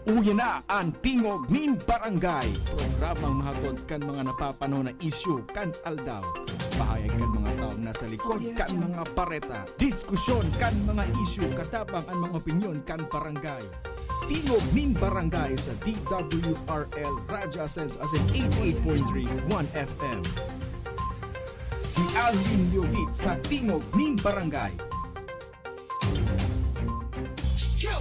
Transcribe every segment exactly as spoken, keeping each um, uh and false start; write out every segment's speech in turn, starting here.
Uya na an Tingog nin Barangay, programang mahatod kan mga napapanahon na isyu kan aldaw. Pahayag kan mga tawo na sa likod kan mga bareta, diskusyon kan mga isyu, katabang an mga opinyon kan barangay. Tingog nin Barangay sa D W R L Radyo Asenso asin eighty-eight point three One F M. Si Alvin Liobit sa Tingog nin Barangay. Go!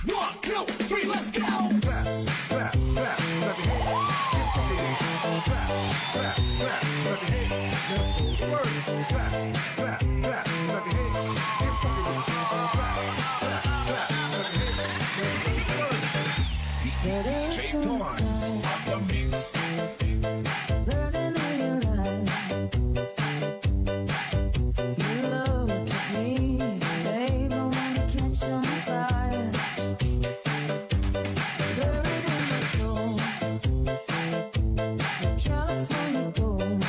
One, two, three, let's go! Clap, clap, clap, clap your hands. Keep fucking with it. Clap, clap, clap, clap your hands. Let's go to work. Clap, clap, clap, clap your hands. Keep fucking with it. Clap, clap, clap your hands. Let's go to work. D J Torrance on the mix. Burning in your eyes. You look at me, babe, I wanna catch on fire. Buried in my soul, the California gold.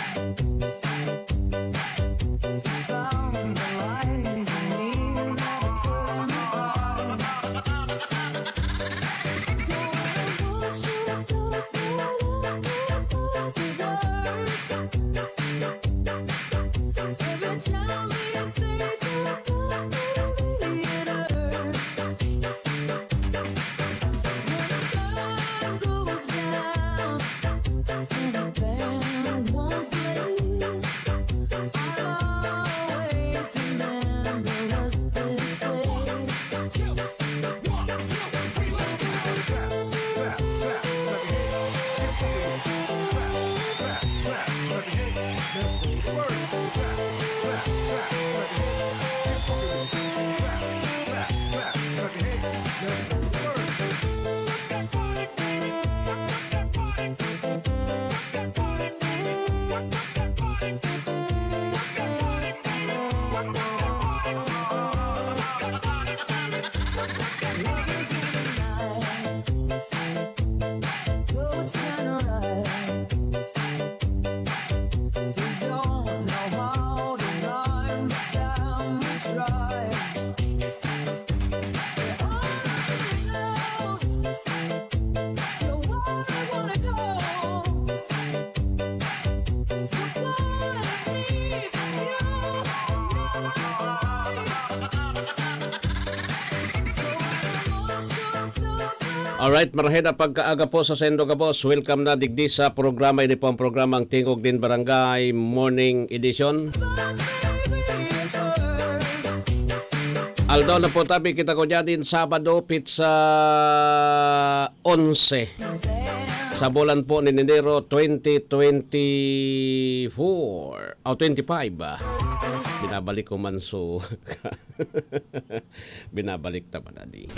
Found the light in me that I couldn't hide. So I want you to don't let up before the words. Every time we say goodbye, baby, it hurts. When the sun goes down and the band won't play, I'll always remember us this way. Alright, marhay na pagkaaga po sa saindo gabos. Welcome na digdi sa programa. Ini po ang programang Tingog nin Barangay Morning Edition. Aldaw na po tabi kita ko dyan din Sabado, pitsa onse sa bulan po ni Enero twenty twenty-four o twenty-five. Ah. Binabalik ko man so binabalik ta man, adi.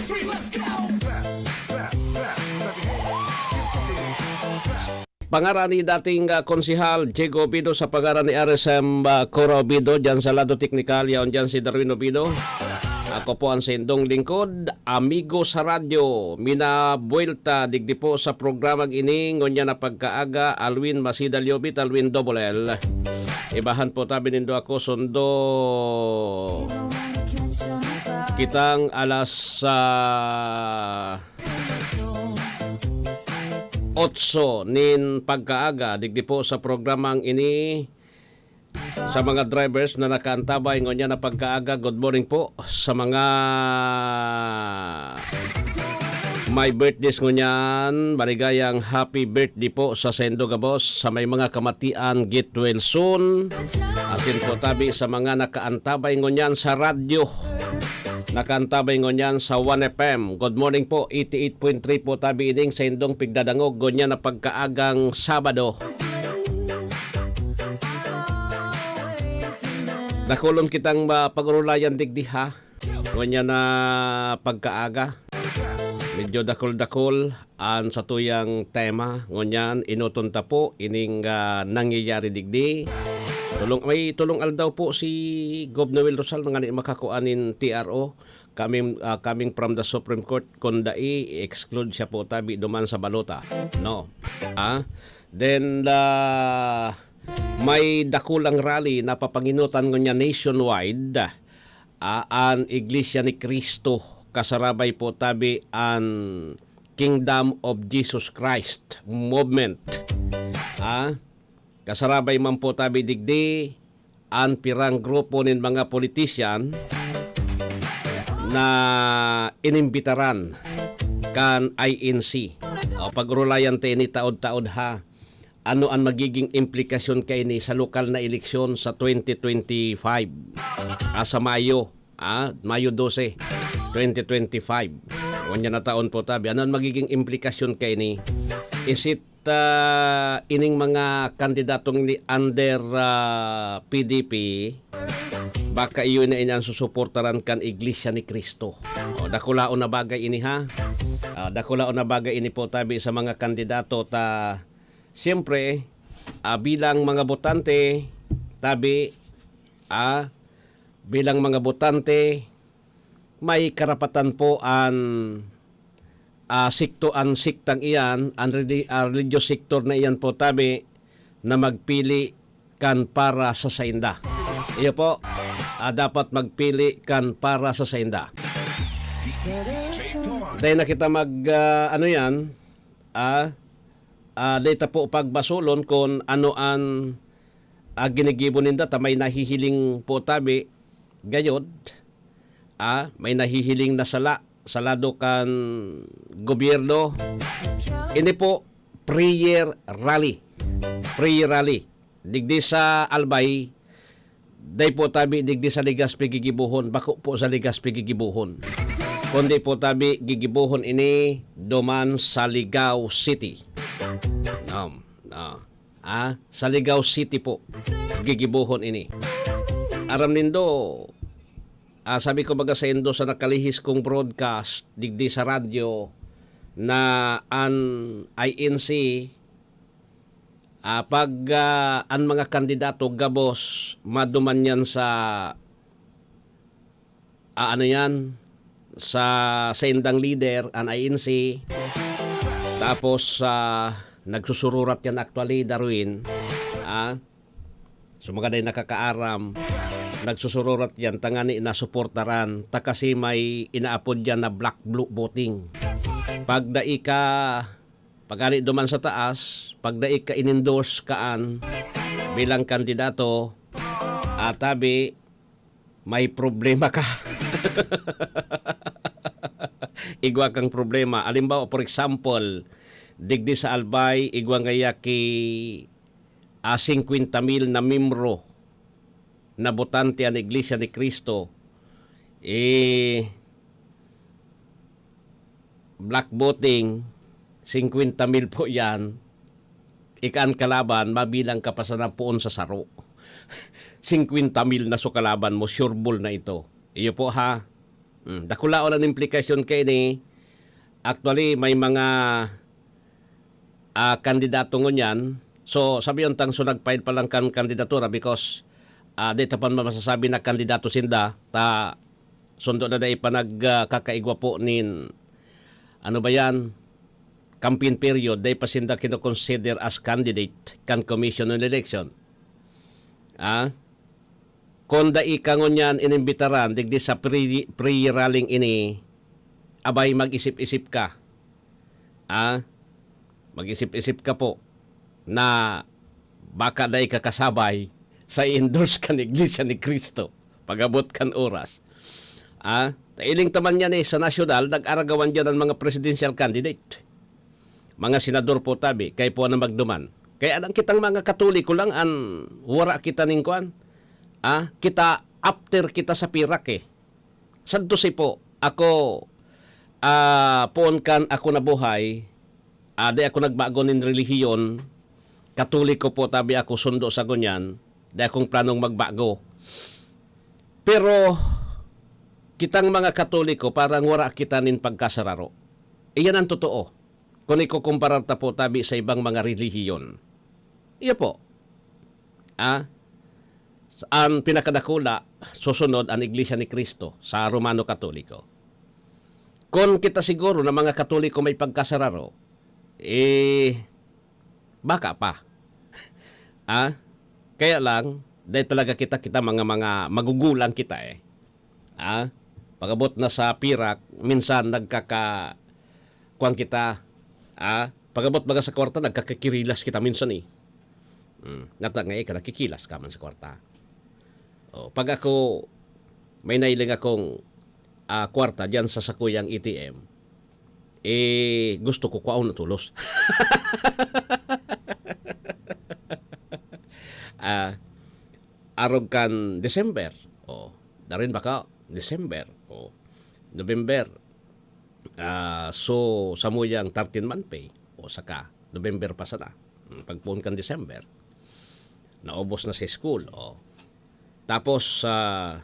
Pangaran ni dating, ah, Konsehal Diego Obido sa pangaran ni R S M, ah, Cora Obido, dyan sa lado teknikal, yaon dyan si Darwin Obido. Ako po ang sindong lingkod, amigo sa radyo. Minabuelta, digdi po sa programang ini, ngunyan na pagkaaga, Alwin Masida Liobit, Alwin Double L. Ibahan po tabi nindo ako, sundo kitang alas, ah, otso nin pagkaaga, digdi po sa programang ini. Sa mga drivers na nakaantabay ngunyan na pagkaaga, good morning po. Sa mga may birthdays ngunyan, maligayang happy birthday po sa saindo gabos. Sa may mga kamatian, get well soon. Asin po tabi sa mga nakaantabay ngunyan sa radyo. Nakaantabay ngunyan sa One F M. Good morning po, eighty-eight point three po tabi ining saindong pigdadangog ngunyan na pagkaagang Sabado. Dakulon kitang, ah, pag-urulayan digdi, ha? Ngunyan na pagkaaga. Medyo dakul-dakul an satuyang tema. Ngunyan, enoton ta po ining, ah, nangyayari digdi. Tulong, may tulong aldaw po si Gov Noel Rosal na ngani makakua nin T R O. Coming, ah, coming from the Supreme Court, kung dai, i-exclude siya po tabi duman sa balota. No? Ah? Then, ah, may dakulang rally na papanginutan ngunyan nationwide, ah, an Iglesia ni Cristo, kasarabay po tabi an Kingdom of Jesus Christ Movement. Ah, kasarabay man po tabi digdi an pirang grupo nin mga politician na inimbitaran kan I N C. O, pag-urulayan ta ini taod-taod, ha. Ano an magiging implikasyon kaini sa lokal na eleksyon sa twenty twenty-five, ah, sa Mayo, ah, Mayo dose, twenty twenty-five? Ngunyan na taon po tabi. Ano an magiging implikasyon kaini? Is it, ah, ining mga kandidatong ni under, ah, P D P, baka iyo na ini an susuportaran kan Iglesia ni Cristo? O, dakulaon na bagay ini, ha? Ah, dakulaon na bagay ini po tabi sa mga kandidato ta Siyempre, ah, bilang mga botante, tabi, ah, bilang mga botante, may karapatan po an, ah, sikto, an siktang iyan, an reli-, ah, religious sector na iyan po, tabi, na magpili kan para sa sainda. Iyo po, ah, dapat magpili kan para sa sainda. Dahil na kita mag, ah, ano yan, ah, ah, dai ta po pagbasolon kun ano an, ah, ginigibo ninda ta may nahihiling po tabi gayod, ah, may nahihiling na sala sa lado kan gobyerno. Ini po, prayer rally. Prayer rally. Digdi sa Albay, dai po tabi digdi sa Legazpi gigibohon, bako po sa Legazpi gigibohon. Kundi po tabi gigibohon ini duman sa Ligao City. Um, ah, ah, sa Ligao City po gigibohon ini. Aram nindo, ah, sabi ko baga saindo sa nakalihis kong broadcast digdi sa radyo na an I N C, ah, pag, ah, an mga kandidato gabos maduman yan sa, ah, ano yan, sa saindang leader, an I N C. Tapos, ah, nagsusururat yan actually, Darwin. Ah, so, mga dai nakakaaram, nagsusururat yan, tangani na suportaran, ta kasi may inaapod yan na black blue voting. Pag dai ka, pag ari duman sa taas, pag dai ka in-endorse kaan bilang kandidato, atabi, may problema ka. Igwa kang problema. Alimbawa, for example, digdi sa Albay, igwa ngaya ki, ah, singkwenta mil na miyembro na botante an Iglesia ni Cristo. Eh, black voting, singkwenta mil po yan. Ika an kalaban, mabilang ka pa sana poon sa saro. Singkwenta mil na so kalaban mo, sure ball na ito. Iyo po, ha? Hmm, dakulaon an implikasyon kaini. Actually, may mga, ah, kandidato ngunyan. So, sabi yun, tang so nag-file pa lang kan kandidatura because, ah, di ta pa masasabi na kandidato sinda, ta sundo na dai pa nag, ah, kakaigwa po nin, ano ba yan, campaign period, dai pa sinda kinoconsider as candidate kan Commission on Election. Ah? Kun dai ka ngunyan inimbitaran digdi sa pre-, pre-rallying ini, abay, mag-isip-isip ka. Ah? Mag-isip-isip ka po na baka dai ka kasabay sa i-endorse kan Iglesia ni Cristo pag-abot kan oras. Ah, tailing ta man yan eh, sa nasyonal, nag-aragawan diyan ang mga presidential candidate. Mga senador po tabi, kay po na magduman. Kaya lang kitang mga Katoliko lang an wara kita ning kwan. Ah, kita after kita sa pirak eh. Sadto si po, ako, ah, poon kan ako nabuhay, ah, di ako nagbago nin relihiyon. Katoliko po tabi ako sundo sa ngunyan. Di akong planong magbago. Pero kitang mga Katoliko, parang wara kita nin pagkasararo. Iyan ang totoo. Kung ikukumparar ta po tabi sa ibang mga relihiyon. Iyo po. Ah, an pinakadakula, susunod an Iglesia ni Cristo sa Romano Katoliko. Kun kita siguro na mga Katoliko may pagkasararo, eh, baka pa. Ah, kaya lang, dahil talaga kita, kita mga, mga magugulang kita eh. Ah, pag-abot na sa pirak, minsan nagkaka-, kuwan kita, ah, pag-abot baga sa kwarta, nagkakikirilas kita minsan, eh. Hmm, nata nga ika nakikilas ka man sa kwarta. Oh, pag ako, may nailing akong, ah, kwarta diyan sa sakuyang A T M, eh, gusto ko kwaon na tolos. Ah, arog kan December, oh, darin baka December, oh, November, ah, so, samuyang thirteen month pay, o saka, November pa sana. Hmm, pagpoon kan December, naubos na sa school, oh. Tapos, ah,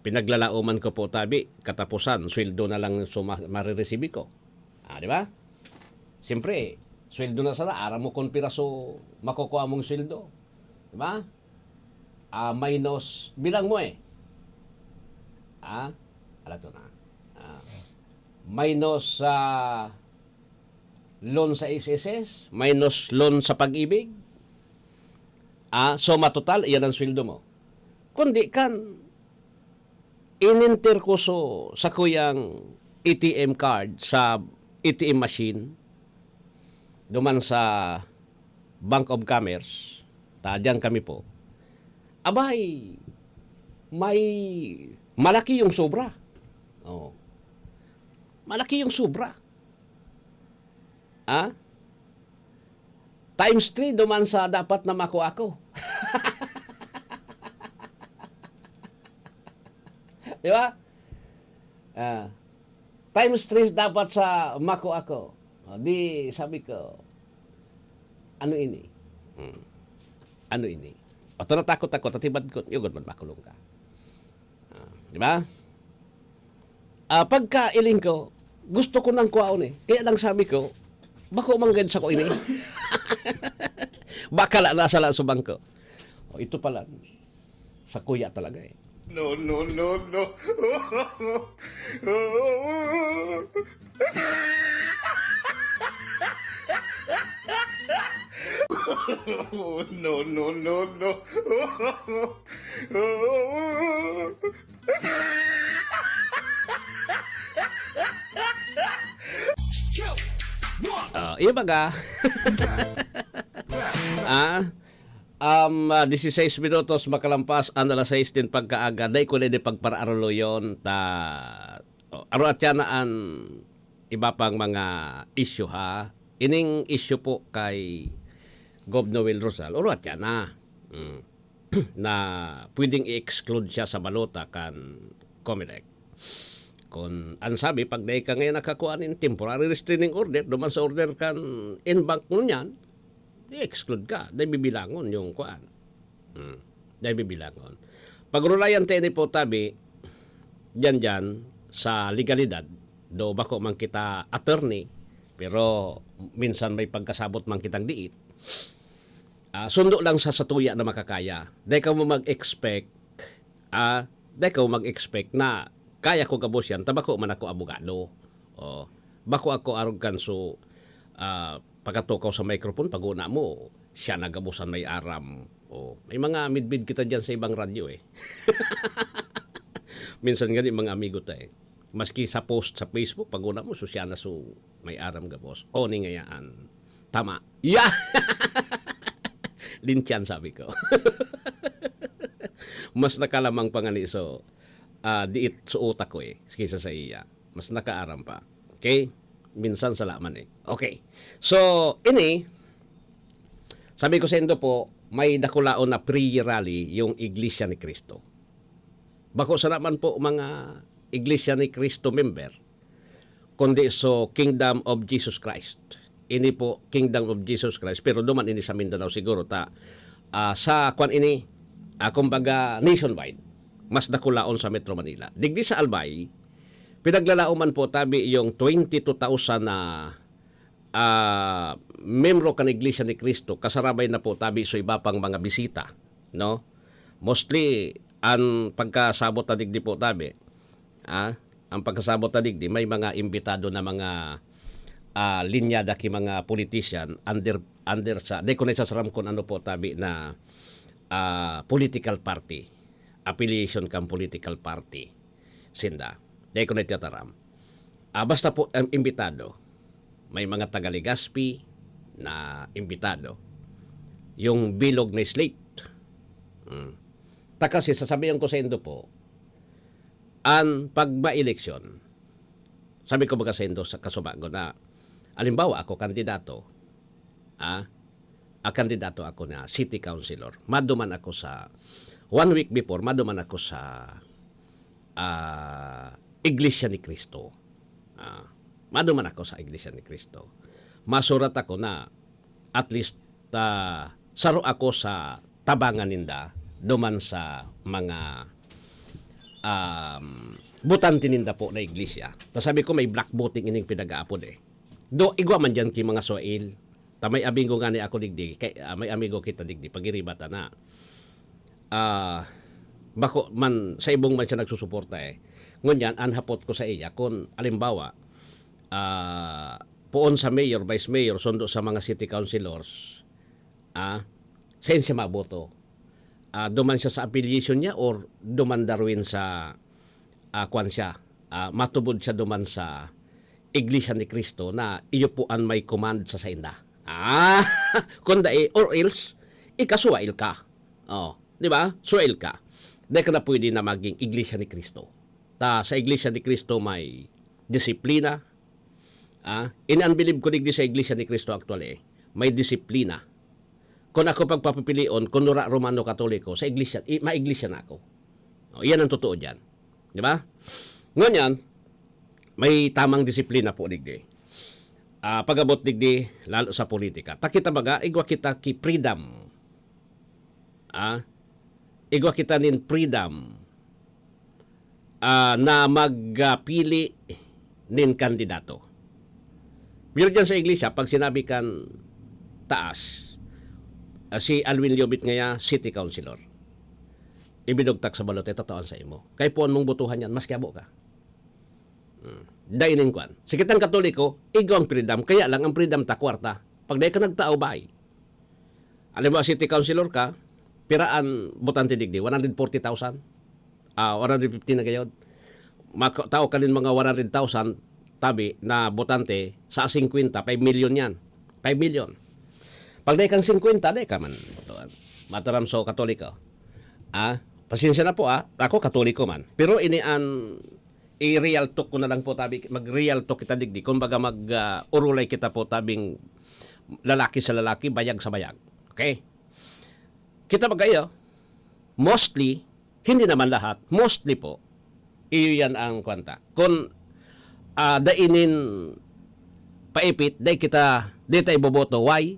pinaglalaoman ko po tabi, katapusan, sweldo na lang so ma-, mariresibi ko. Ah, di ba? Siyempre, sweldo na sana, aram mo kung piraso makukuha mong sweldo. Di ba? Ah, minus, bilang mo eh. Ah, ala to na. Ah, minus sa loan sa S S S, minus loan sa Pag-ibig. Ah, suma total, iyan ang sweldo mo. Kundi kan in-enter ko so sakuyang A T M card sa A T M machine duman sa Bank of Commerce, ta diyan kami po. Abay, may malaki yung sobra. Oh. Malaki yung sobra. Ah? Times three duman sa dapat na makuha ko. Di ba? Ah, times three dapat sa makuha ko. O, di, sabi ko, "Ano ini? Hmm. Ano ini?" O, to natakot ako, tatibad ko, yugod man makulong ka. Ah, di ba? Ah, pagkailing ko, gusto ko nang kwaon eh. Kaya lang sabi ko, "Bako man gad sako ini." Baka la, nasa la sa bangko. O, ito pala, sa kuya talaga eh. No, no, no, no. No, no, no, no. Ah, iba ka. Ah, um, ah, dieciséis minutos makalampas an alas sais din pagkaaga. Dai ko na ini pagparaaroloyon ta, oh, aro at yan na an iba pang mga issue, ha. Ining issue po kay Gov Noel Rosal, aro at yan na. Mm. Na pwedeng i-exclude siya sa balota kan Comelec. Kun an sabi, pag dai ka ngayon nakakuha nin temporary restraining order, duman sa order kan en banc ngunyan, i-exclude ka. Dai bibilangon yung kuan. Hmm. Dai bibilangon. Pag-urulayan tayo ni po tabi, diyan-diyan, sa legalidad, do bako man kita attorney, pero minsan may pagkasabot man kitang diit. Ah, sundo lang sa satuya na makakaya. Dai ka mo mag-expect, ah, dai ka mo mag-expect na kaya ko gabos yan, ta bako man ako abogado. Oh, bako ako arog kan so, ah, pagkatukaw sa microphone, pag-una mo, siya na gabos an may aram. Oh, may mga midbid kita diyan sa ibang radyo eh. Minsan gani mga amigo ta eh. Maski sa post sa Facebook, pag-una mo, so siya na so may aram gabos. O, ni ngayaan. Tama. Yeah! Lintian, sabi ko. Mas nakalamang pa ngani so, ah, diit so utak ko eh, kaysa sa iya. Mas nakaaram pa. Okay? Minsan sala man eh. Okay. So, ini, sabi ko sa indo po, may dakulaon na prayer rally yung Iglesia ni Cristo. Bako sana man po mga Iglesia ni Cristo member, kundi so Kingdom of Jesus Christ. Ini po, Kingdom of Jesus Christ, pero duman ini sa Mindanao siguro ta, ah, sa kwan ini, ah, kumbaga nationwide, mas dakulaon sa Metro Manila. Digdi sa Albay, pinaglalaoman po tabi yung twenty-two thousand na, ah, membro kan Iglesia ni Cristo, kasarabay na po tabi so iba pang mga bisita, no? Mostly, ang pagkasabot na digdi po tabi, ah, ang pagkasabot na digdi, may mga imbitado na mga, ah, linyada ki mga politician under, under sa, di ko na isasaram kung ano po tabi na, ah, political party, affiliation kan political party. Sinda. Di ko na itataram. Ah, basta po, ang imbitado, may mga taga Legazpi na imbitado. Yung bilog na slate. Mm. Ta kasi sasabihan ko sa indo po, an pagmaeleksyon, sabi ko baga sa indo sa kasubago na, alimbawa ako kandidato, ah, ah, kandidato ako na city councilor. Maduman ako sa, one week before, maduman ako sa, ah, Iglesia ni Cristo. Ah, maduman ako sa Iglesia ni Cristo. Masurat ako na at least, ah, saro ako sa tabangan ninda duman sa mga, um, botante ninda po na iglesia. Ta sabi ko, may black voting ining pinag-aapod eh. Do, igwa man diyan ki mga Suail. Ta may amigo ngani ako digdi, kay, ah, may amigo kita digdi, pagiriba ta na. Ah, bako man, sa ibong man siya nagsusuporta eh. Ngunyan, an hapot ko sa iya, kun alimbawa, ah, poon sa mayor, vice mayor, sundo sa mga city councilors, ah, sain siya maboto? Ah, duman siya sa affiliation niya or duman darwin sa, ah, kwan siya, ah, matubod siya duman sa Iglesia ni Cristo na iyo po an may command sa sainda? Ah, kung dai, or else, ika Suail ka. Oh, di ba? Suail ka. Dai ka na pwede na maging Iglesia ni Cristo. Ta sa Iglesia ni Cristo may disiplina. Ah, ini an bilib ko digdi sa Iglesia ni Cristo actually, eh. May disiplina. Kung ako pagpapipilion, kung nura Romano Katoliko, sa iglesia, i-, maiglesia na ako. O, iyan ang totoo diyan. Di ba? Ngunyan, may tamang disiplina po digdi. Ah, pag-abot digdi, lalo sa politika. Ta kita baga, igwa kita ki freedom. Ah, igwa kita nin freedom, ah, na magpili nin kandidato. Pero diyan sa iglesia, pag sinabi kan taas, ah, si Alwin Llobet ngaya, city councilor. Ibinugtak sa balote, totoo sa imo. Kay puon mong botohan yan, maski abo ka. Hmm. Dai nin kwan. Sa kitang Katoliko, igwang freedom, kaya lang ang freedom ta, kwarta. Pag dai ka nagtao, bay. Alam mo, city councilor ka, piraan botante digdi? One hundred forty thousand? Ah, one hundred fifty na gayod. Maka-, tao ka nin mga one hundred thousand, tabi na botante, sa singkwenta, five million yan. Five million. Pag dai kang singkwenta, dai ka man botohan. Mataram sa Katoliko. Ah, pasensya na po, ah. Ako, Katoliko man. Pero ini an i-real talk ko na lang po, tabi, mag-real talk kita digdi. Kumbaga, mag, ah, urulay kita po, tabing lalaki sa lalaki, bayag sa bayag. Okay? Kita ba kayo? Mostly, hindi naman lahat, mostly po, iyo yan ang kwanta. Kung, ah, dai nin paipit, dai kita, dai ta iboboto, why?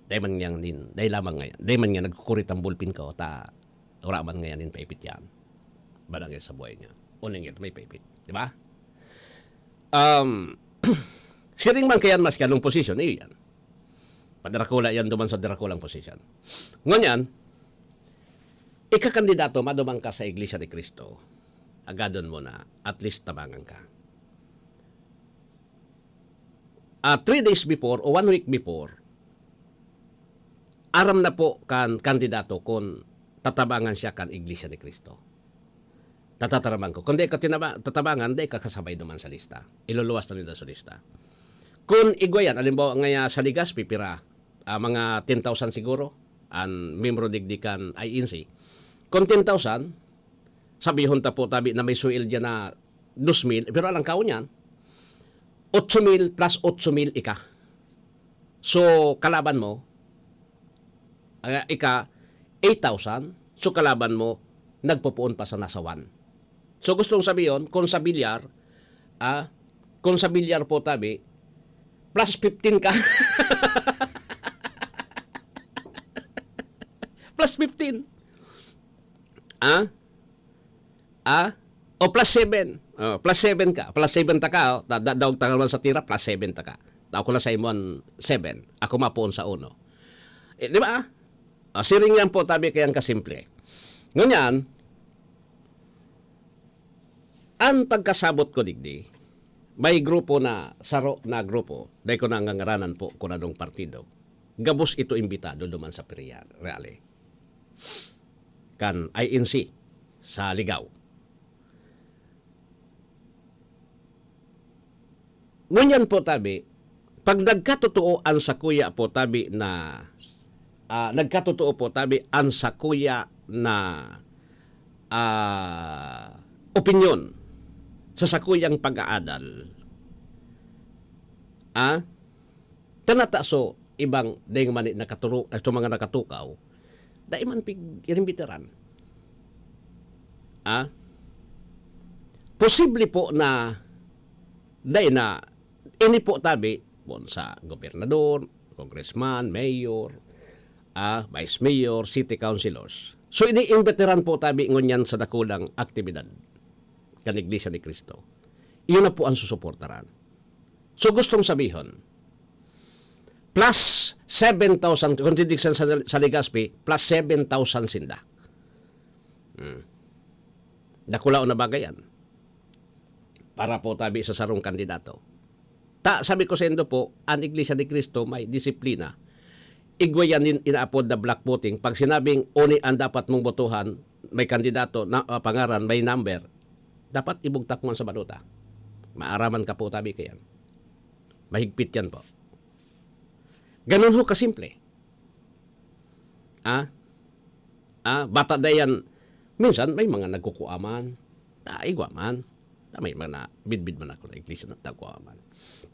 Dai man niyang nin, dai lamang ngayon. Dai man niya nagkukurit ang bulpin ko, ta wala man ngayon nin paipit yan. Barangay sa buhay niya. Uning ito may paipit. Di ba? Um, siring man kayan mas kanong posisyon, iyo yan. Padarakula yan duman sa darakulang posisyon. Ngunyan, ikakandidato, madumang ka sa Iglesia ni Cristo, agadon mo na, at least tabangan ka. Ah, three days before o one week before, aram na po kan kandidato kun tatabangan siya kan Iglesia ni Cristo. Tatataraman ko. Kung di ka tinaba-, tatabangan, di ka kasabay naman sa lista. Iluluwas na nila sa lista. Kung igwa yan, alimbawa ngaya sa Legazpi, pira, ah, mga ten thousand siguro, ang membro digdi kan I N C. Kung ten thousand, sabihon ta po tabi na may suel dyan na dos mil, pero alang kaon yan, otso mil plus otso mil ika. So, kalaban mo, ah, ika, eight thousand. So, kalaban mo, nagpupuon pa sa nasa one. So, gustong sabihin, kung sa bilyar, ah, kung sa bilyar po tabi, plus fifteen ka. Plus fifteen. Ah? Ah? O plus seven. Oh, plus seven ka. Plus seven ta ka, oh. Da-, da-, daog ta ka naman sa tira, plus seven ta ka. Tao ko lang sa imo ang seven. Ako mapuon sa uno. Eh, di ba? Ah, siring yan po, tabi kayang kasimple. Ngunyan, ang pagkasabot ko digdi, may grupo na, saro na grupo, dai ko na ngangaranan po kung anong partido. Gabos ito imbitado duman sa Peria-, Reale. Kan I N C sa Ligao. Ngunyan po tabi, pag nagkatotoo an sakuya po tabi na, ah, nagkatotoo po tabi an sakuya na, ah, opinyon sa sakuyang pag-aadal, ah, tanata so ibang deng mani nakaturo-, ay, so mga nakatukaw, dai man pig-, inimbitaran. Ah? Posible po na dai na ini po tabi, bon, sa gobernador, congressman, mayor, ah, vice mayor, city councilors. So, iniimbitaran po tabi ngunyan sa dakulang aktibidad kan Iglesia ni Cristo. Iyon na po ang susuportaran. So, gustong sabihon, plus seven thousand, kung digdi sa, sa Legazpi, plus seven thousand sinda. Hmm. Dakulaon na bagay yan. Para po tabi sa sarong kandidato. Ta, sabi ko saindo po, an Iglesia ni Cristo may disiplina. Igwa yan in-, inaapod na black voting. Pag sinabing, "Oni an dapat mong botohan," may kandidato na, ah, pangaran, may number, dapat ibugtak mo sa balota. Maaraman ka po tabi kayan. Mahigpit yan po. Ganun ho kasimple. Ah? Ah, bata dayan, minsan may mga nagkukuaman. Ah, igwa man. Ah, may mga bidbid man ako na iglesia na nagkuaman.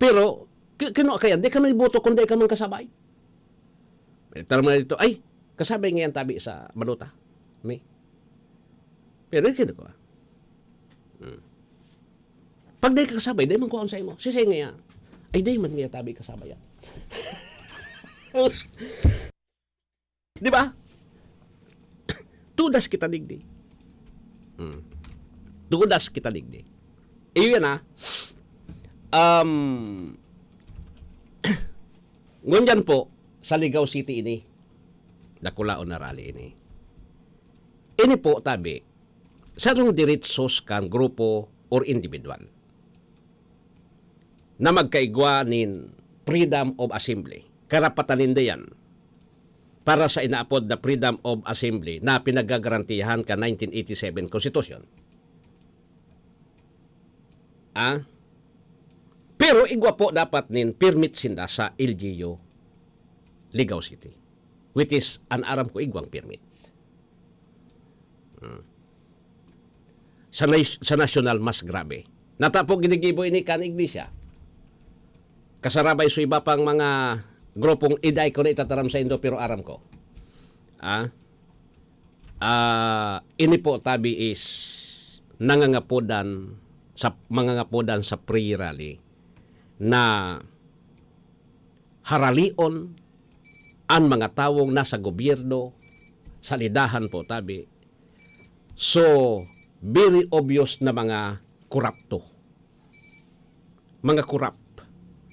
Pero, ki-, kinua kaya, di ka may boto kung di ka man kasabay. May tara man dito, "Ay, kasabay ngayon tabi sa balota." May. Pero, kinua. Hmm. Pag di ka kasabay, di man kuha sa imo. Sisay nga yan. Ay, di man nga tabi kasabay yan. Di ba? Tudas kita digdi. Hmm. Tudas kita digdi. Iyo yan, ah. Um, ngunyan po, sa Ligao City ini, dakulaon na rally ini. Ini po, tabi, sarong diritsos kan grupo or individual na magkaigwa nin freedom of assembly. Karapatan ninda yan para sa inaapod na freedom of assembly na pinagagarantiyahan kan nineteen eighty-seven Constitution. Ah? Pero igwa po dapat nin permit sinda sa L G U Ligao City, which is, an aram ko, igwang permit. Hmm. Sa nas-, sa nasyonal, mas grabe. Natapo ginigibo ini kan iglesia. Kasarabay so iba pang mga grupong iday ko na itataram saindo, pero aram ko. Ah? Ah, ini po tabi is nangangapodan sa, mangangapodan sa pre-rally na haralion an mga tawong nasa gobyerno, salidahan po tabi. So, very obvious na mga korapto. Mga korap,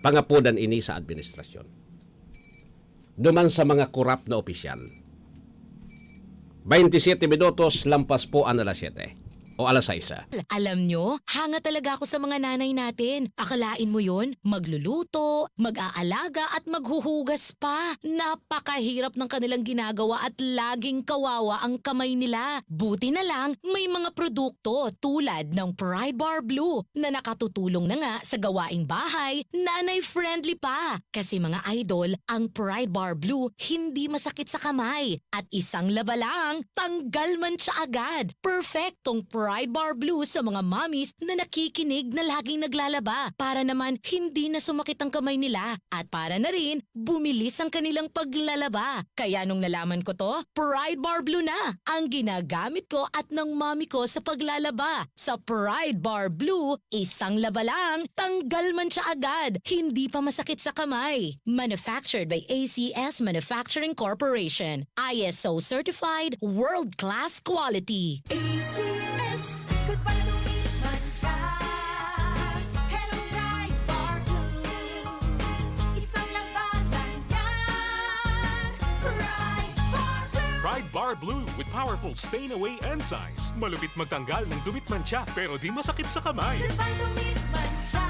pangapodan ini sa administrasyon. Duman sa mga korap na opisyal. Baintisiyete minutos lampas po an alas siyete o alas sais. Alam nyo, hanga talaga ako sa mga nanay natin. Akalain mo yun? Magluluto, mag-aalaga at maghuhugas pa. Napakahirap ng kanilang ginagawa at laging kawawa ang kamay nila. Buti na lang, may mga produkto tulad ng Pride Bar Blue na nakatutulong na nga sa gawaing bahay, nanay-friendly pa. Kasi mga idol, ang Pride Bar Blue hindi masakit sa kamay. At isang laba lang, tanggal man siya agad. Perfectong Pride Bar Blue sa mga mommies na nakikinig na laging naglalaba. Para naman, hindi na sumakit ang kamay nila. At para na rin, bumilis ang kanilang paglalaba. Kaya nung nalaman ko 'to, Pride Bar Blue na ang ginagamit ko at ng mommy ko sa paglalaba. Sa Pride Bar Blue, isang laba lang, tanggal man siya agad, hindi pa masakit sa kamay. Manufactured by A C S Manufacturing Corporation. I S O certified, world-class quality. A C S. Goodbye to me, mancha. Hello, Pride Bar Blue. Isang laba lang yan. Pride Bar Blue. Pride Bar Blue with powerful stain away enzymes. Malupit magtanggal ng dumi't mancha, pero di masakit sa kamay. Goodbye to me, mancha.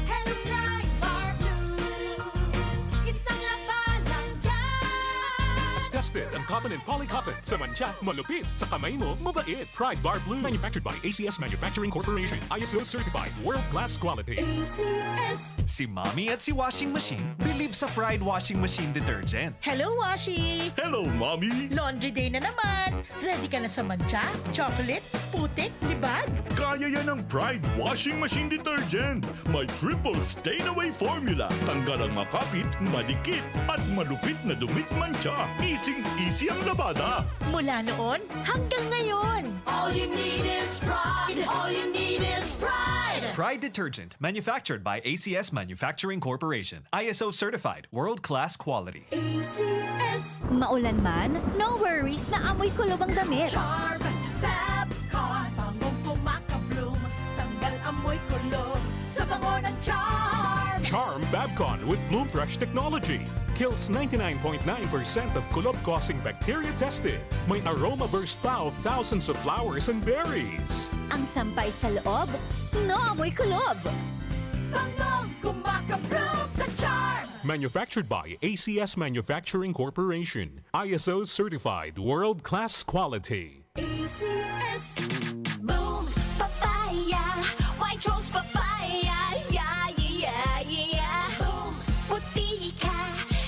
Hello, Pride Bar Blue. Isang laba lang yan. Askas Ang cotton and poly cotton. Sa mantsa, malupit. Sa kamay mo, mabait. Pride Bar Blue. Manufactured by A C S Manufacturing Corporation. I S O certified. World class quality. A C S. Si Mommy at si Washing Machine believe sa Pride Washing Machine Detergent. Hello, Washi! Hello, Mommy! Laundry day na naman! Ready ka na sa mantsa, chocolate, putik, libag? Kaya yan ng Pride Washing Machine Detergent. May triple stain away formula. Tanggal ang makapit, madikit, at malupit na dumit mantsa. Easy-easy ang labada. Mula noon hanggang ngayon. All you need is Pride. All you need is Pride. Pride Detergent, manufactured by A C S Manufacturing Corporation. I S O certified, world-class quality. A C S. Maulan man, no worries na amoy kulob ang damit. Charm Fab Con. Bangong kumakabloom, tanggal amoy kulob sa bango ng Charm. Charm Fabcon with Bloom Fresh technology kills ninety-nine point nine percent of kulob-causing bacteria tested. May aroma burst pa of thousands of flowers and berries. Ang sampay sa loob, no amoy kulob. Bangong kumakabloom sa Charm. Manufactured by A C S Manufacturing Corporation. I S O certified world-class quality. A C S. Boom Papaya, White Rose Papaya, yeah, yeah, yeah, yeah, yeah. Boom, puti ka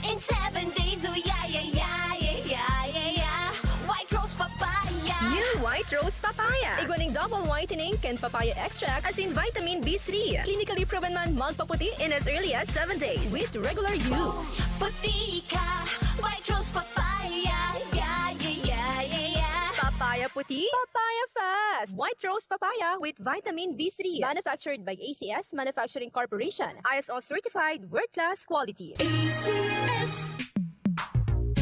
in seven days, oh, yeah, yeah, yeah, yeah, yeah, yeah. White Rose Papaya. New White Rose Papaya. Igwa ning double whitening kan papaya extract, asin vitamin B three. Clinically proven man magpaputi in as early as seven days with regular use. Puti ka, White Rose Papaya, yeah, yeah, yeah, yeah, yeah. Papaya puti, papaya fast. White Rose Papaya with vitamin B three. Manufactured by A C S Manufacturing Corporation. I S O certified, world-class quality. A C S.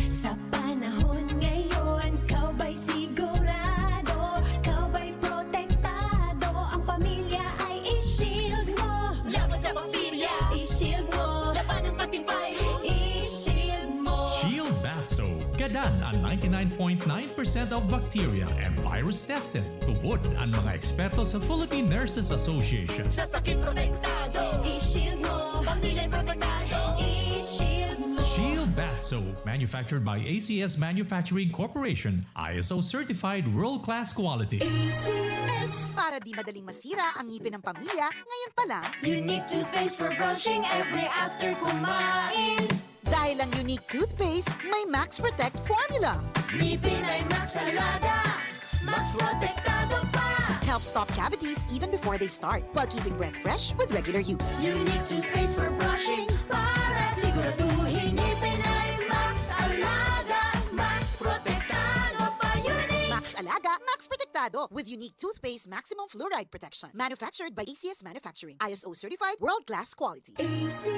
Sa panahon ngayon, ikaw ba'y sigurado? Ikaw ba'y protektado? Ang pamilya ay i-shield mo. Laban sa bakterya, i-shield mo. Labanan pati virus, i-shield mo. Shield Bath Soap. Gadan an ninety-nine point nine percent of bacteria and virus tested. Tubod an mga eksperto sa Philippine Nurses Association. Sa sakit protektado, i-shield mo. Pamilya protektado, i-shield mo. Shield Bath Soap, manufactured by A C S Manufacturing Corporation, I S O certified world-class quality. A C S. Para di madaling masira ang ngipin ng pamilya, ngayon pa lang. Unique toothpaste for brushing every after kumain. Dahil ang Unique toothpaste may Max Protect formula. Ngipin ay Max Alaga, Max Protektado pa. Helps stop cavities even before they start, while keeping breath fresh with regular use. Unique toothpaste for brushing para siguraduhin ngipin ay Max Alaga, Max Protektado pa. Unique. Max Alaga, Max Protektado with Unique toothpaste maximum fluoride protection. Manufactured by A C S Manufacturing. I S O certified, world-class quality. A C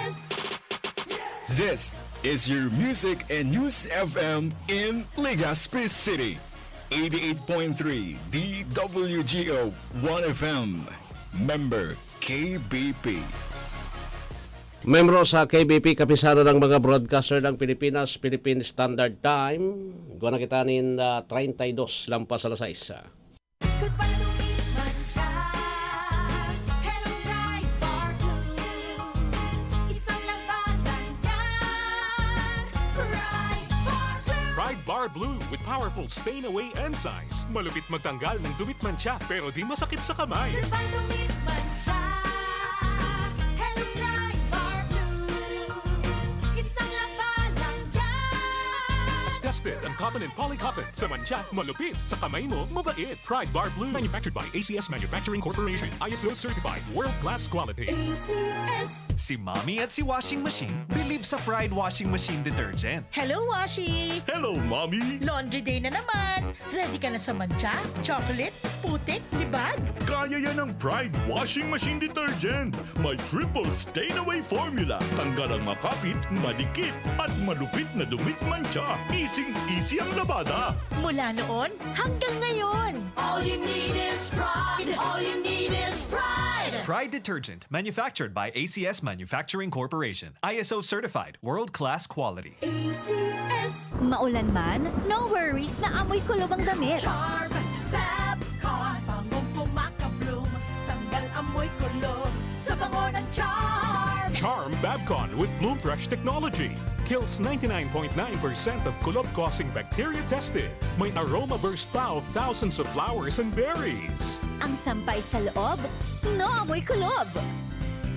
S. This is your Music and News F M in Legazpi City. Eighty-eight point three D W G O One F M. Member K B P. Membro sa K B P, Kapisanan ng mga Broadcaster ng Pilipinas, Philippine Standard Time. Igwa na kita nin, ah, treinta y dos lampas alas sais. Goodbye to Meat Mancha. Hello, Pride Bar Blue. Isang labanan yan. Pride Bar Blue. Pride Bar Blue with powerful stain away enzymes. Malupit magtanggal ng dumit mantsa, pero di masakit sa kamay. Goodbye to Meat Mancha. Hello, Pride Bar Blue. Isang labanan yan. Tested ang cotton and poly cotton. Sa mantsa, malupit. Sa kamay mo, mabait. Pride Bar Blue. Manufactured by A C S Manufacturing Corporation. I S O certified. World class quality. A C S. Si Mommy at si Washing Machine believe sa Pride Washing Machine Detergent. Hello, Washi! Hello, Mommy! Laundry day na naman! Ready ka na sa mantsa, chocolate, putik, libag? Kaya yan ng Pride Washing Machine Detergent. May triple stain away formula. Tanggal ang makapit, madikit, at malupit na dumit mantsa. Easy-easy ang labada. Mula noon hanggang ngayon. All you need is Pride. All you need is Pride. Pride Detergent, manufactured by A C S Manufacturing Corporation. I S O certified, world-class quality. A C S. Maulan man, no worries na amoy kulob ang damit. Charm Fab Con. Bangong kumakabloom, tanggal amoy kulob sa bango ng Charm. Charm Fabcon with Bloom Fresh technology kills ninety-nine point nine percent of kulob-causing bacteria tested. May aroma burst pa of thousands of flowers and berries. Ang sampay sa loob, naamoy kulob.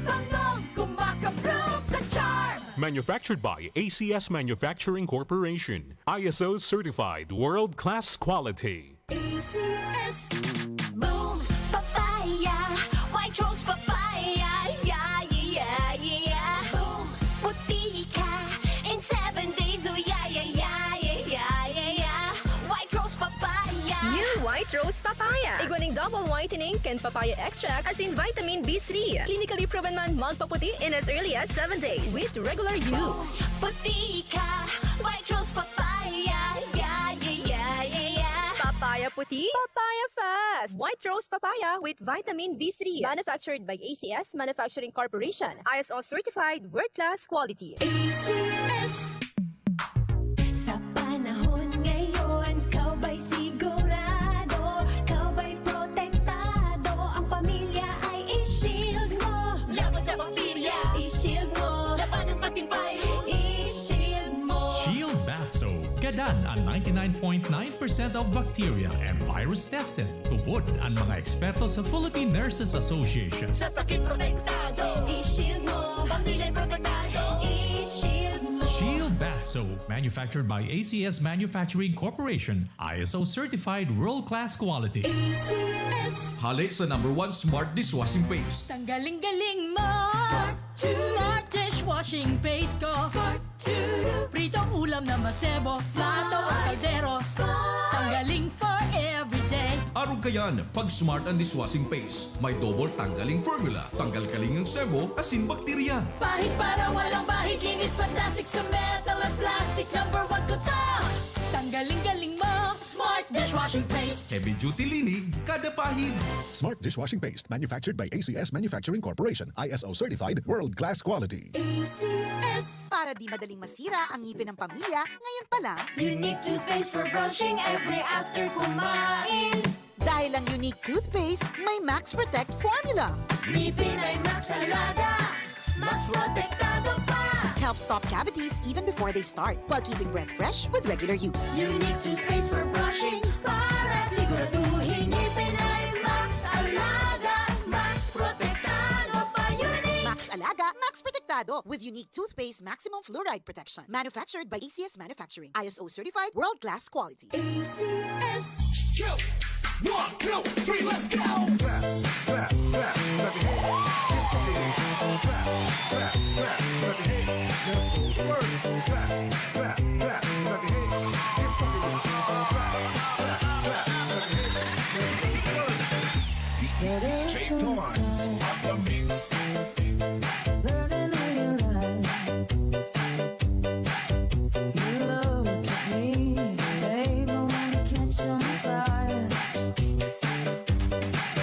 Bangog kumakabloom sa charm! Manufactured by A C S Manufacturing Corporation. I S O certified world-class quality. A C S. Boom! Papaya! White Rose Papaya! Yeah, yeah, yeah, yeah! Boom! Puti ka! In seven days, oh yeah, yeah, yeah, yeah, yeah, yeah, yeah! White Rose Papaya! New White Rose Papaya. Igwa ning double whitening kan papaya extract asin vitamin B three. Clinically proven man magpaputi in as early as seven days with regular use. Puti ka! White Rose Papaya! Yeah, yeah, yeah, yeah, yeah! Papaya puti, papaya fast. White Rose Papaya with vitamin B three. Manufactured by A C S Manufacturing Corporation. I S O certified world-class quality. A C S. Sa panahon ngayon, ikaw ba'y sigurado? Ikaw ba'y protektado? Ang pamilya ay i-shield mo. Laban sa bakterya, i-shield mo. Labanan pati virus, i-shield mo. Shield Bath Soap. Gadan an ninety-nine point nine percent of bacteria and virus tested. Tubod an mga eksperto sa Philippine Nurses Association. Sa sakit protektado, i-shield mo. Pamilya protektado, i-shield mo. Shield Bath Soap, manufactured by A C S Manufacturing Corporation, I S O certified world-class quality. A C S. Hale sa number one smart dishwashing paste. Tanggaling galing mo. Smart dishwashing paste ko. Pritong ulam na masebo, plato o kaldero. Tanggaling for everyday. Arog kayan, pag smart ang dishwashing paste. May double tanggaling formula. Tanggal kaling ang sebo, asin bakterya. Pahid para walang bahid, linis fantastic sa metal at plastic. Number one ko to. Tanggaling galing mo. Smart dishwashing paste. Heavy duty linig, kada pahid. Smart dishwashing paste manufactured by A C S Manufacturing Corporation, I S O certified, world class quality. A C S. Para di madaling masira ang ngipin ng pamilya, ngayon pa lang, Unique toothpaste for brushing every after kumain. Dahil ang Unique Toothpaste may Max Protect Formula. Ngipin ay Max Alaga, Max Protektado pa. Helps stop cavities even before they start, while keeping breath fresh with regular use. Unique toothpaste for brushing para siguraduhin ngipin ay Max Alaga, Max Protektado pa. Unique! Max Alaga, Max Protektado with Unique Toothpaste Maximum Fluoride Protection. Manufactured by A C S Manufacturing. I S O certified, world class quality. A C S. One, two, three, let's go! Clap, clap, clap, clap your hands. Get funky with it. Clap, clap, clap, clap your hands. Let's go to work. Clap, clap, clap, clap your hands. Get funky with it. Clap, clap, clap, clap your hands. Let's go to work. D J Torrance on the mix. Burning in your eyes. You look at me, babe, I wanna catch on fire.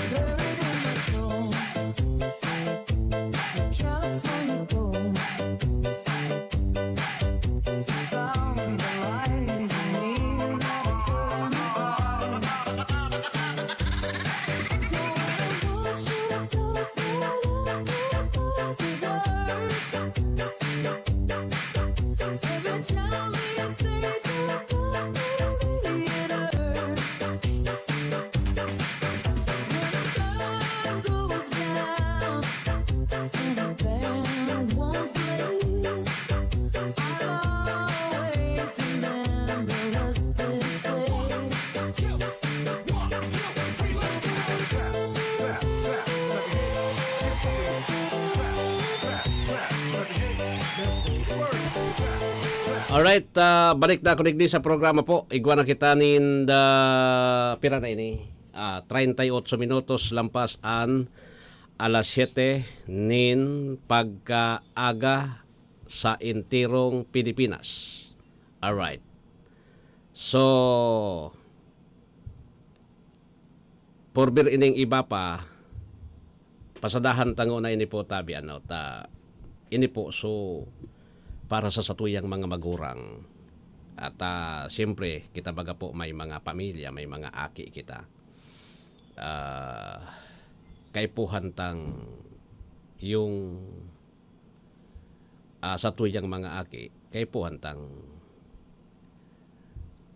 Buried in my soul, a California gold. Found the light in me, not a clear my eyes. So I want you to Alright, ah, balik na ako digdi sa programa po. Igwa na kita nin, ah, pira na ini? Ah, treinta y ocho minutos lampas an alas siyete nin pagkaaga sa enterong Pilipinas. Alright. So, Por bir ining iba pa, pasadahan ta ngona ini po tabi, ano, ta, ini po, so, para sa satuyang mga magurang. At, ah, siyempre, kita baga po may mga pamilya, may mga aki kita. Ah, kaipuhan tang yung ah, satuyang mga aki, kaipuhan tang,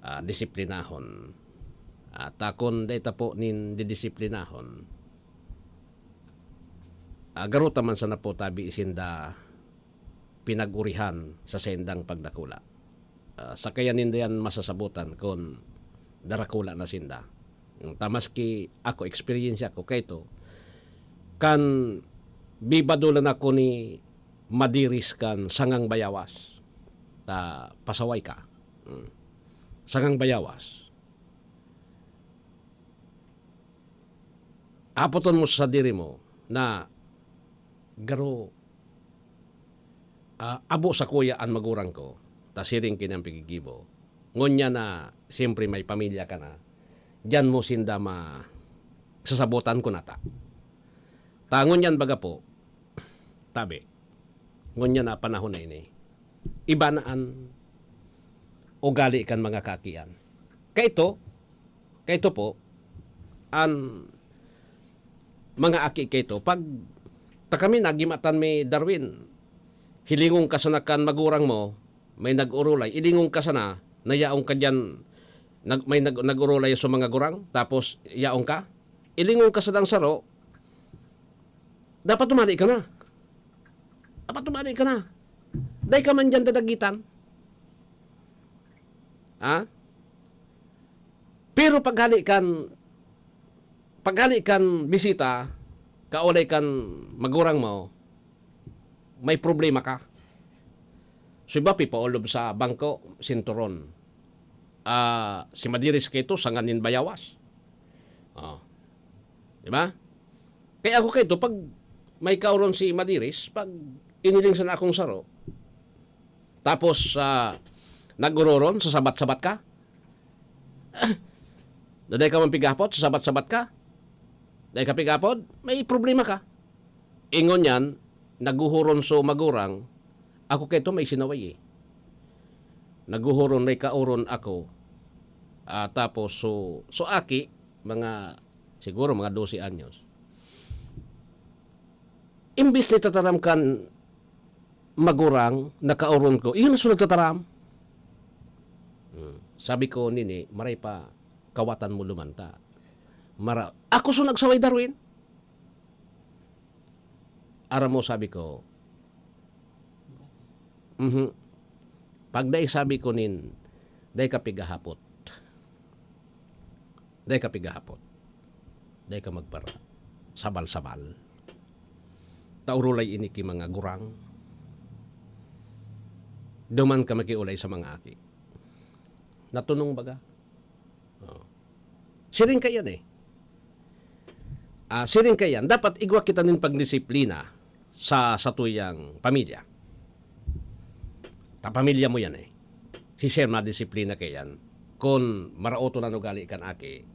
ah, disiplinahon. At, ah, kun dai ta po nin didisiplinahon, ah, garo ta man sana po tabi sinda pinag-urihan sa saindang pagdakula. Ah, sa kaya ninda yan masasabotan kun darakula na sinda. Ta maski ako, eksperyensya ko kaito, kan bibadolan ako ni madiris kan sangang bayawas, ta pasaway ka. Mm. Sangang bayawas. Apoton mo sa sadiri mo na garo, ah, abo sakuya an magurang ko, ta siring ki nang pigigibo. Ngunyan na siyempre may pamilya ka na, diyan mo sinda ma-, sasabotan ko nata. Ta ngunyan baga po, tabi, ngunyan na panahon na ini, iba na an ugali kan mga kakian. Kaito, kaito po, an mga aki kaito, pag ta kami nagimatan mi, Darwin, hilingon ka sana kan magurang mo, may nag-orolay, ilingon ka sana, na yaon ka diyan, nag-, may nag-, nag-orolay sa mga gurang, tapos yaon ka, ilingon ka sa dang saro, dapat tumali ka na. Dapat tumali ka na. Dai ka man diyan dadagitan. Ha? Pero paghali kan, paghali kan bisita, kaulay kan magurang mo, may problema ka. So, iba pipaolob sa bangko, sinturon. Ah, si Madiris kaito, sanga nin bayawas. Oh. Di ba? Kaya ako kaito, pag may kauron si Madiris, pag iniling sa akong saro, tapos, ah, nag-uroron, sasabat-sabat ka, na dai ka man pigapot, sasabat-sabat ka, dai ka pigapot, may problema ka. Ingon yan, naghuhuron so magurang, ako kaito may sinaway eh. Naghuhuron, may kauron ako. Ah, tapos so, so aki, mga, siguro mga dose anyos. Imbis na itataram kan magurang, nakauron ko, iyon na so nagtataram. Hmm. Sabi ko, "Nini, maray pa, kawatan mo lumanta." Mara-, ako so nagsaway, Darwin. Aram mo, sabi ko, mhm. Pag dai sabi ko nin, dai ka pigahapot. Dai ka pigahapot. Dai ka magpara sabal-sabal. Taurulay ini ki mga gurang. Duman ka makiulay sa mga aki. Natunong baga? Oh. Siring kaiyan eh. Ah, siring kaiyan, dapat igwa kita nin pagdisiplina sa satuyang pamilya. Ta pamilya mo yan eh. Si Sir madisiplina kaiyan. Kun maraot an ugali kan aki,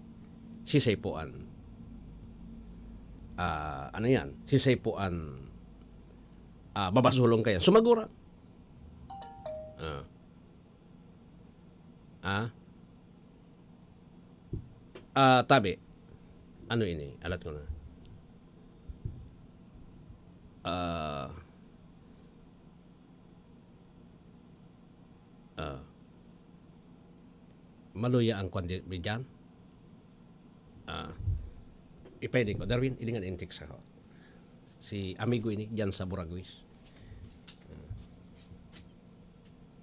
si Sir po an, ah, ano yan? Si Sir po an, ah, babasulong kaiyan. Sumagura. Ah. Ah? Ah, tabi. Ano ini? Alat ko na. Ah. Ah. Maluya ang kwan di, di dyan. Ah. Ipahiling ko. Darwin, ilingan in text ako. Si amigo ini, dyan sa Buraguis. Ah.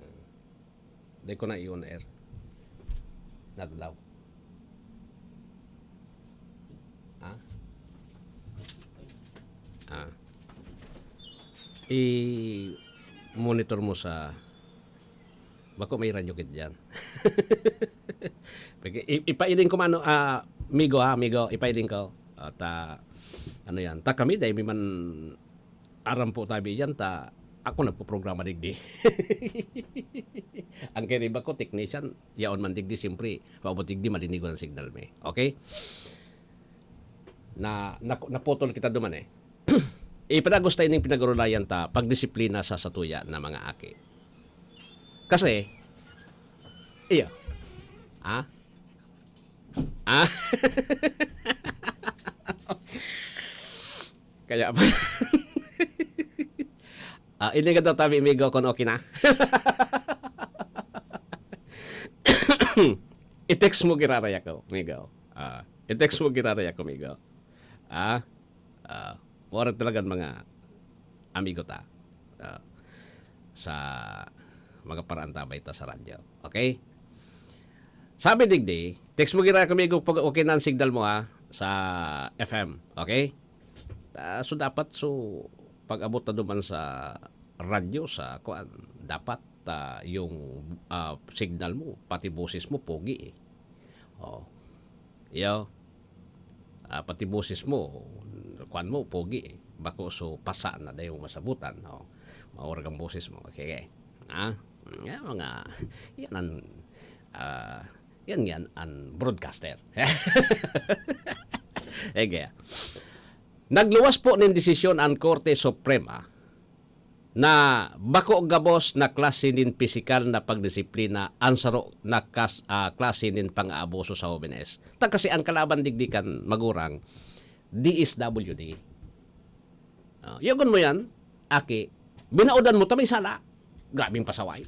Ah. Dai ko na i-on air. Nadlaw. Ha? Ah. I-monitor mo sa, bako may radyo kit diyan. Pag-, i-, ipailing ko mano, ah, migo ha, migo, ipailing ko. At, ah, ano yan, ta kami, dai mi man aram po tabi yan, ta ako nagpoprograma digdi. Ang kiniba ko, technician, yaon man digdi, siyempre, paabot digdi, malinigon ang signal mi. Okay? Na, na, naputol kita duman eh. Ipadagos tayo ning pinag-urulayan ta, pagdisiplina sa satuya na mga aki. Kasi, iya. Ah? Ah? Kaya pa. Ah, ini nga daw tabi, migo, kung okay na. I-text mo giraray ako, migo. Ah, i-text mo giraray ako, migo. Ah, ah, mura talaga mga amigo ta. Ah, sa mga paraan ta, bay ta sa radyo. Okay? Sabi digdi, text mo giraray ako, migo, pag okay na ang signal mo, ha, sa F M. Okay? Ah, so dapat, so, pag-abot na duman sa radyo, sa kuan, dapat, ah, yung, ah, signal mo, pati boses mo, pogi eh. Oh. Iyo. Ah, pati boses mo, kuan mo, pogi eh. Bako so pasa na dayong masabutan, oh. Maurag ang boses mo. Okay, okay. Ha? Yan mga, yan ang, ah, yan yan ang broadcaster. Okay. Nagluwas po nin desisyon ang Korte Suprema na bako gabos na klase nin pisikal na pagdisiplina an saro na kas-, ah, klase nin pang-aabuso sa hobenes. Ta kasi ang kalaban digdi kan magurang, D S W D. Ah, yagon mo yan, aki, binaodan mo ta may sala. Grabing pasaway.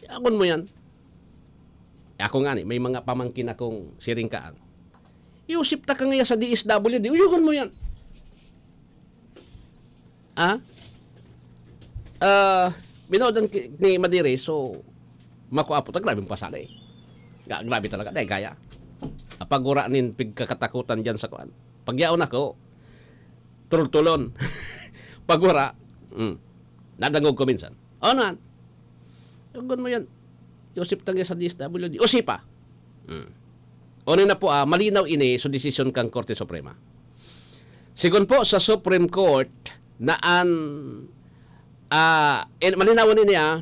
Yagon mo yan. Ako nga ni, may mga pamangkin akong siring kaan. Iusip ta ka ngaya sa D S W D, uyogon mo yan. Ah? Ah, binodan ki-, ni Madiri, so, makuha po, ta grabing pasala eh. Ga-, grabe talaga, dahil kaya. Pagura nin pigkakatakutan dyan sa kuan. Pagyaon ako, tultulon. Pagura, mm, nadangog ko minsan. Ano yan? Yagon mo yan. Iusip ta ngaya sa D S W D. Usipa. Mm. Una na po, ah, malinaw ini sa desisyon kan Korte Suprema. Sigon po sa Supreme Court na an, ah, in-, malinaw ini, ah,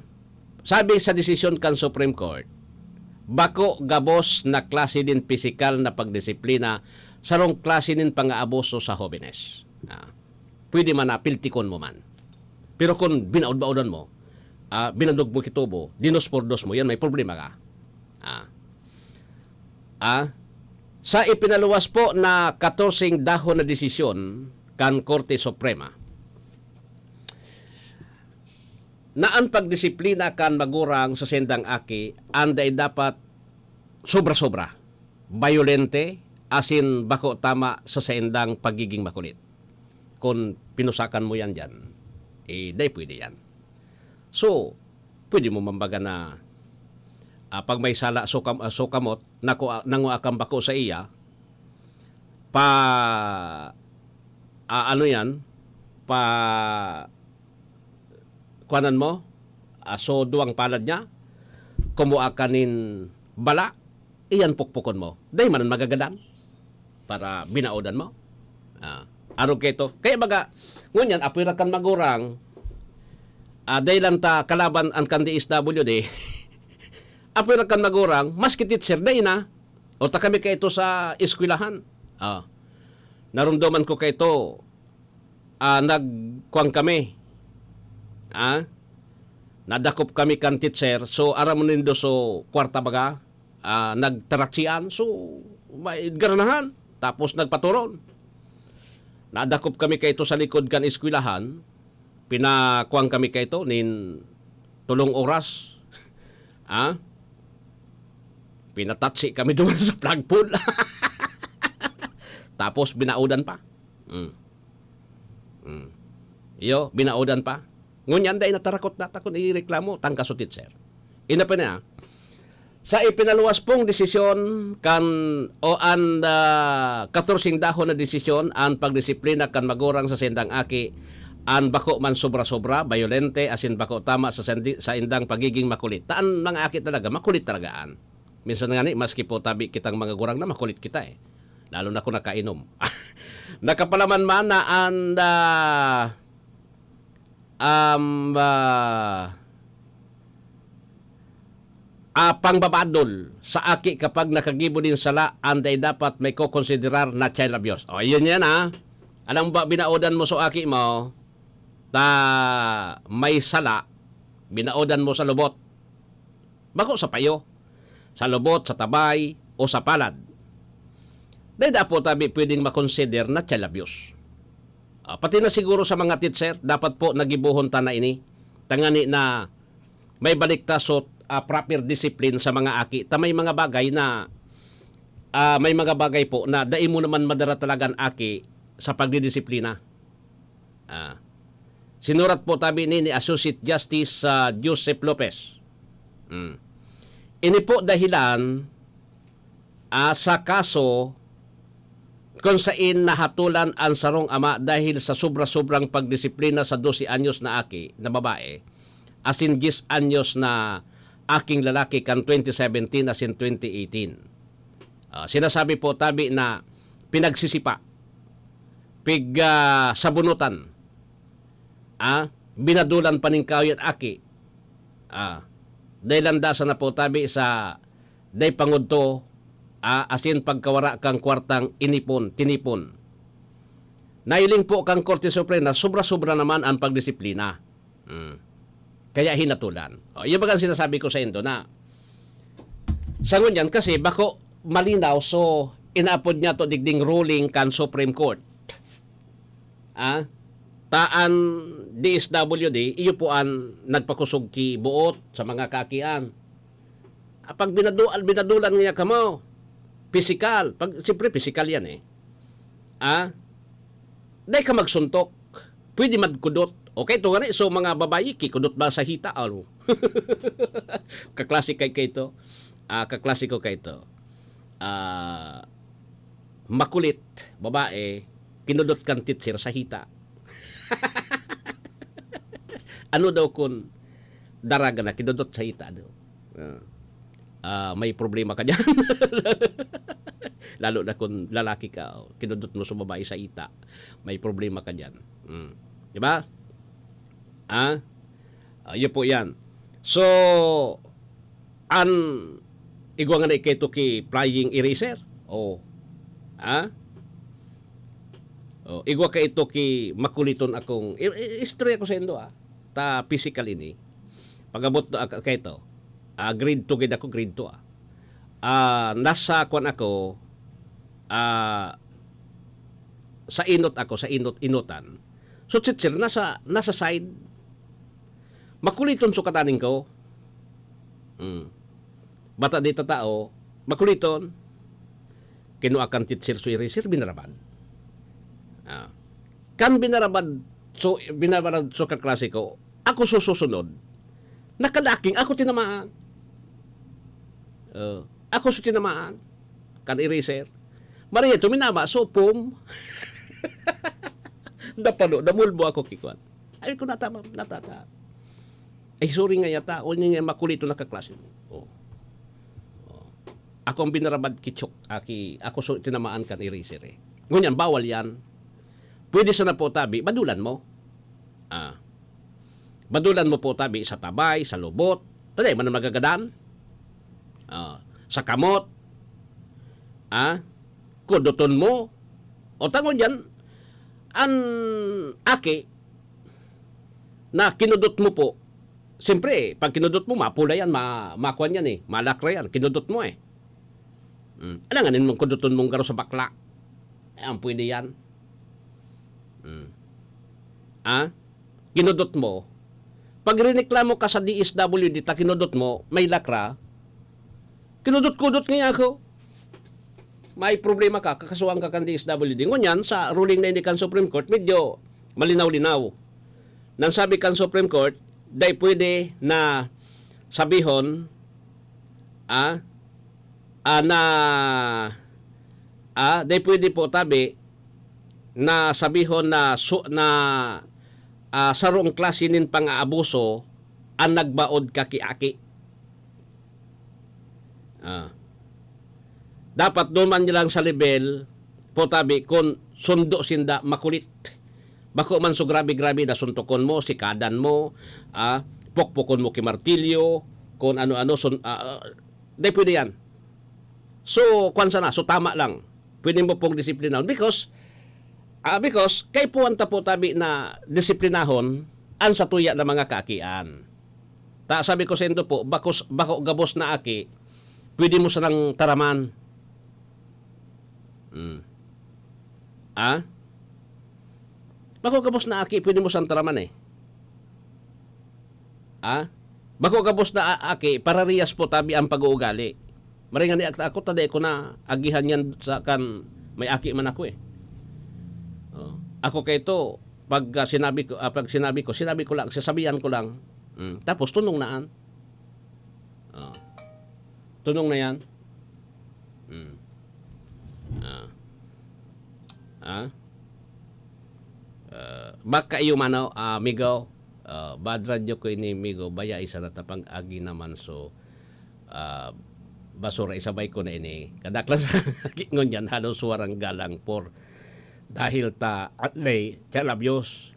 sabi sa desisyon kan Supreme Court, bako gabos na klase nin pisikal na pagdisiplina, sarong klase nin pang-aabuso sa hobenes. Ah, pwede man na piltikon mo man. Pero kung binaod-baodan mo, ah, binandog mo kitubo, dinos por dos mo, yan may problema ka. Ah. Ah, sa ipinaluwas po na katorseng dahon na desisyon kan Korte Suprema, na an pagdisiplina kan magurang sa saindang aki an dai dapat sobra-sobra, bayolente, asin bako tama sa saindang pagiging makulit. Kun pinusakan mo yan diyan, eh, dai pwede yan. So, pwede mo mambaga na, ah, pag may sala, sukam-, ah, sukamot, naku-, nangua kang bako sa iya, pa, ah, ano yan, pa, kuanan mo, ah, so duwang palad niya, kumua ka nin bala, iyan pukpukon mo. Dai man an magagadan. Para binaodan mo. Ah, arog kaito. Kaya baga, ngunyan, apoy ra kan magurang, ah, dai lang ta kalaban an kan D S W D. Apoy ra kan magurang, maski teacher, dai na. O ta kami kaito sa eskwelahan. Ah, narumdoman ko kaito, ah, nagkuan kami. Ah, nadakop kami kan teacher. So, aram mo nindo, so, kwarta baga, ah, nagtaratsian. So, may garanahan. Tapos nagpatoron. Nadakop kami kaito sa likod kan eskwelahan. Pinakuan kami kaito nin tolong oras. Ah? Pinatatsi kami duman sa flagpole. Tapos binaodan pa. Mm. Mm. Iyo, binaodan pa. Ngunyan, dai natarakot na ta kun ireklamo, tangka so teacher. Ina pa niya, sa ipinaluwas pong desisyon kan o an, ah, katorseng dahon na desisyon, an pagdisiplina kan magurang sa saindang aki, an bako man sobra-sobra, bayolente, asin bako tama sa sandi-, saindang pagiging makulit. Ta an mga aki talaga, makulit talaga an. Minsan ngani, maski po tabi kitang mga gurang na makulit kita eh. Lalo na kung nakainom. Nakapalaman man na an, ah, um, ah, ah, pangbabadol sa aki kapag nakagibo nin sala, an dai dapat maikokonsiderar na child abuse. O, yun yan, ha. Alam ba, binaodan mo sa aki mo, ta may sala, binaodan mo sa lubot. Bako sa payo, sa lubot, sa tabay, o sa palad. Dai dapat tabi pwedeng makonsider na child abuse. Ah, pati na siguro sa mga teacher, dapat po nagibohon ta na ini. Tangani na may balik ta so, ah, proper discipline sa mga aki. Ta may mga bagay na, ah, may mga bagay po na dai mo naman madara talaga an aki sa pagdidisiplina. Ah, sinurat po tabi ni, ni Associate Justice, ah, Joseph Lopez. Mm. Ini po dahilan, ah, sa kaso kung sain nahatolan an sarong ama dahil sa sobra-sobrang pagdisiplina sa dose anyos na aki na babae, asin dyes anyos na aking lalaki kan twenty seventeen asin twenty eighteen. Ah, sinasabi po tabi na pinagsisipa, pig, ah, sabunutan, ah, binadulan pa nin kahoy an aki. Ah, dai landasan na po tabi sa dai pangudto, ah, asin pagkawara kan kwartang inipon, tinipon. Nahiling po kan Korte Suprema na sobra-sobra naman an pagdisiplina. Hmm. Kaya hinatolan. O, iyo baga an sinasabi ko saindo na sa ngunyan kasi bako malinaw, so inaapod niya to digding ruling kan Supreme Court. Ah, ta an D S W D, iyo po an nagpakusog ki buot sa mga kaakian. Ah, pag binadu-, binadulan niya kamo, pisikal. Pag, siyempre, pisikal yan eh. Ah, dai ka magsuntok. Pwede magkudot. Okay, to gani. So, mga babayi, kikudot ba sa hita? Ano? Kaklase kay, kay to. Ah, kaklase ko kay to. Ah, makulit, babae, kinudot kan teacher sa hita. Ano daw kun daraga na kinudot sa hita daw? Ah. Ah, may problema ka diyan. Lalo na kung lalaki ka, oh, kinudot mo sa babae sa ita, may problema ka diyan. Mm. Di ba? Ah? Ah, yun po yan. So, an igwa nga na ikay to ki flying eraser? Oh. Ha? Oh, igwa ka ito ki makuliton akong i-, i-, istorya ko sa indo, ah. Ta physical ini. Pag-abot na ak-, kay ito. Ah, grade two gid ako, grade two, ah. Ah, nasa kwan ako, ah, sa inot ako, sa inot-inotan. So, teacher, nasa, nasa side. Makuliton sukatan ko. Hmm. Bata di ta tao, makuliton. Kinua kan teacher so eraser, binarabad. Ah. Kan binarabad, so, binarabad so kaklase ko, ako sususunod, nakadaking, ako tinamaan. Oh, ako so tinamaan. Kan eraser. Maria, tuminama, so, pum. Napano, namulbo ako, kikwan. Ay, ko natama, natata. Ay, sorry nga yata. O, yun nga, makulit na kaklase mo. Oh. Oh. Ako ang binarabad ki Chok, aki, ako so, tinamaan kan eraser eh. Ngunyan, bawal yan. Pwede sana po tabi, badulan mo. Ah. Badulan mo po tabi sa tabay, sa lubot. Taday man ang nagagadan. Ah. Sa kamot. Ah. Kuduton mo. O tangon yan, an aki na kinudot mo po, siyempre, pag kinudot mo, mapula yan, ma-, makuan yan eh, malakra yan, kinudot mo eh. Mm. Alangan nin mong kuduton mong garo sa bakla. Eh, ang pwede yan. Mm. Ah? Kinudot mo. Pag rineklamo ka sa D S W D, ta kinudot mo, may lakra, kinudot-kudot nga ako. May problema ka, kakasuhan ka kan D S W D. Ngunyan, sa ruling na ini kan Supreme Court, medyo malinaw-linaw. Nang sabi kan Supreme Court, dai pwede na sabihon, ah, ah, na, ah, dai pwede po tabi na sabihon na su-, na, ah, sarong klase nin pang-aabuso an nagbaod ka ki aki. Ah. Dapat duman nilang sa level, po tabi, kun sundo sinda, makulit. Bako man so grabe-grabe na suntokon mo, sikadan mo, ah, pokpokon mo ki martilyo, kun ano-ano, sun-, ah, ah, di pwede yan. So, kwan sana, so tama lang. Pwede mo pong disiplinahon. Because, ah, because, kaipuhan ta po tabi na disiplinahon an satuya na mga kaakian. Ta, sabi ko saindo po, bakos, bako gabos na aki, pwede mo sanang taraman. Hmm. Ah? Bako gabos na aki, pwede mo santaraman eh. Ah? Bako gabos na a- aki, parariyas po tabi ang pag-uugali. Maringan ni ak- ako, ta dai ko na agihan yan sa kan may aki man ako eh. Oh. Ako kay ito, pag ah, sinabi ko, ah, pag sinabi ko, sinabi ko lang, sasabihan ko lang. Mm. Tapos tunong naan. Oh. Tunong na yan. Mm. Ah. Ah? Ah, baka iyo mano, ah, amigo. Ah, bad radyo ko ini, amigo. Baya isa na tapang agi naman so ah, basura isabay ko na ini. Kadaklan sa agi ngunyan halos warang galang por dahil ta atlay, siya labyos.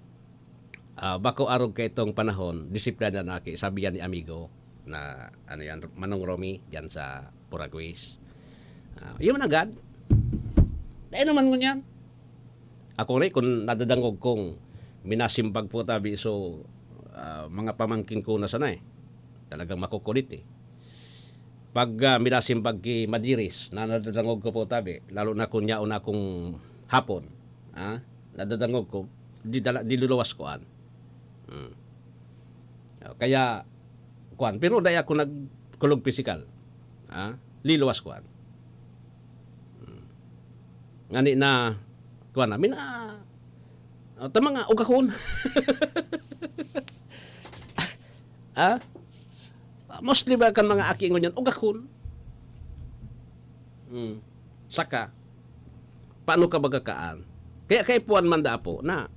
Ah, bako arog kay itong panahon, disiplina na aki, sabi yan ni amigo na, ano yan, Manong Romy, dyan sa Puraguis. Ah, yun man agad. Dahil naman ngunyan. Ako rin, kung nadadangog kong minasimbag po tabi, so, ah, mga pamangkin ko na sana eh. Talagang makukulit eh. Pag ah, minasimbag ki Madiris, na nadadangog ko po tabi, lalo na kung yaon akong hapon, ah, nadadangog ko, di, dala, di luluwas ko an. Hmm. Ah, kaya, kuan, pero dai ako nagkulog pisikal. Ah, liluwas kuan. Hmm. Ngani na, kuan namin, ah, ah, ta mga ugakon. Ah? Mostly ba kan mga aki ngunyan, ugakon? Hmm. Saka, paano ka baga kaan? Kaya kay puan man da apo na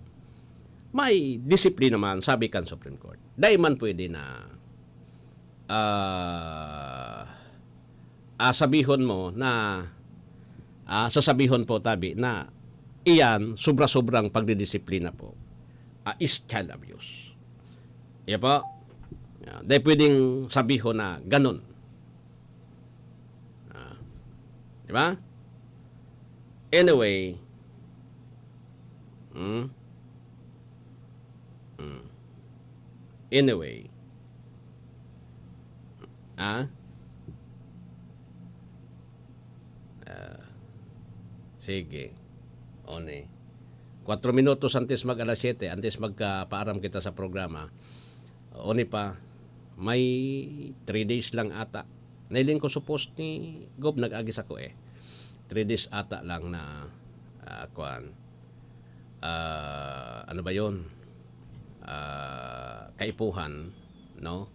may disiplina man, sabi kan Supreme Court. Dai man pwede na ah, ah, sabihon mo na, ah, sasabihon po tabi na iyan sobra-sobrang pagdidisiplina po, ah, is child abuse. Iya po? Ah, dai pwedeng sabihon na ganun. Ah, di ba? Anyway, hmm? Hmm. Anyway. Ah? Ah, sige. One. Kwatro minutos antes mag alas siyete, antes magkapaaram kita sa programa. One pa, may three days lang ata. Nailing ko sa post ni Gob, nag-agi sa ko eh. Three days ata lang na, ah, kuwan. Ah, ano ba yon? Ah, kaipuhan, no?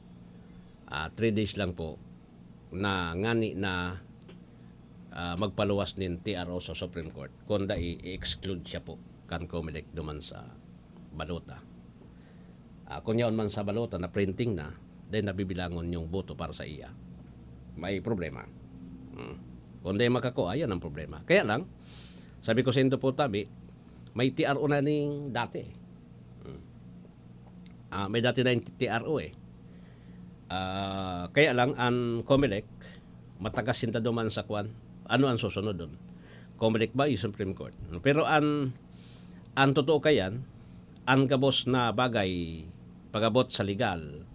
Ah, three days lang po na ngani na, ah, magpaluwas nin T R O sa Supreme Court. Kung da, i-, i-exclude siya po kan Comelec duman sa balota. Ah, kung yaon man sa balota na printing na, then nabibilangon yung boto para sa iya. May problema. Hmm. Kung di makakua, yan ang problema. Kaya lang, sabi ko sa Indo po tabi, may T R O na ning dati. Hmm. Ah, may dati na yung T R O eh. Ah, kaya lang, ang Comelec, matagas sinda duman sa kwan. Ano ang susunod doon? Comelec ba yung Supreme Court? Pero ang, ang totoo kayan, ang gabos na bagay, pag-abot sa legal,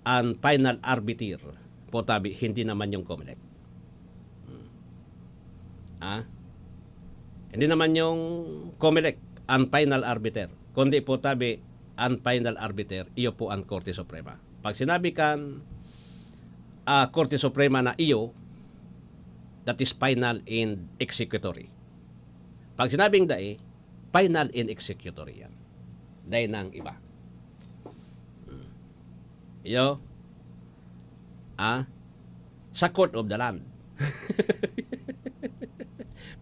ang final arbiter, po tabi, hindi naman yung Comelec. Hmm. Ah? Hindi naman yung Comelec ang final arbiter, kundi po tabi, ang final arbiter, iyo po ang Korte Suprema. Pag sinabi kan, ah, Korte Suprema na iyo, that is final and executory. Pag sinabing dai, final and executory yan. Dai nang iba. Hmm. Iyo, ah, sa Court of the Land.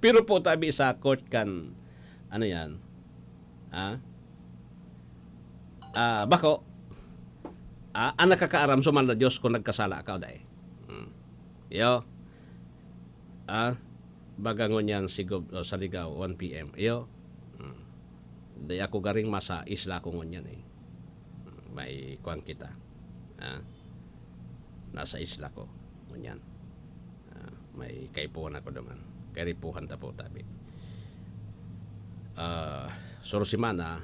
Pero po tabi sa court kan, ano yan, ah, ah, bako, ah, ang nakakaaram suman na Diyos kung nagkasala ka o dai. Hmm. Iyo, ah, baga ngunyan si Gob-, o, sa Ligaw, one P M. Iyo, hmm. Di ako garing masa isla ko ngunyan eh. Hmm, may kwan kita. Ah, nasa isla ko ngunyan. Ah, may kaipuhan ako duman. Kaipuhan ta po tabi. Ah, suro semana,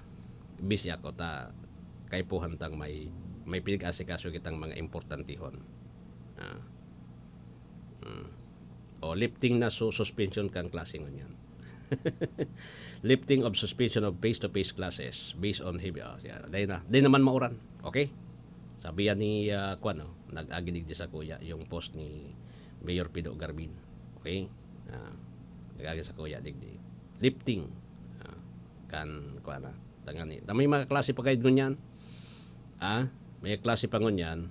busy ako ta kaipuhan tang may, may pinag-asikaso kitang mga importantihon. Ah. Hmm. O, lifting na su-, suspension kang klase ngunyan. Lifting of suspension of face-to-face classes based on heavy, oh, yan. Dahil na, di naman mauran. Okay? Sabi yan ni, ah, kwan, no? Nag-agi digdi sa kuya, yung post ni Mayor Pido Garbin. Okay? Ah, nag-agi sa kuya digdi. Lifting. Ah, kan, kwan na. Tangani. Na may mga klase pa kayo ngunyan. Ah, may klase pa ngunyan.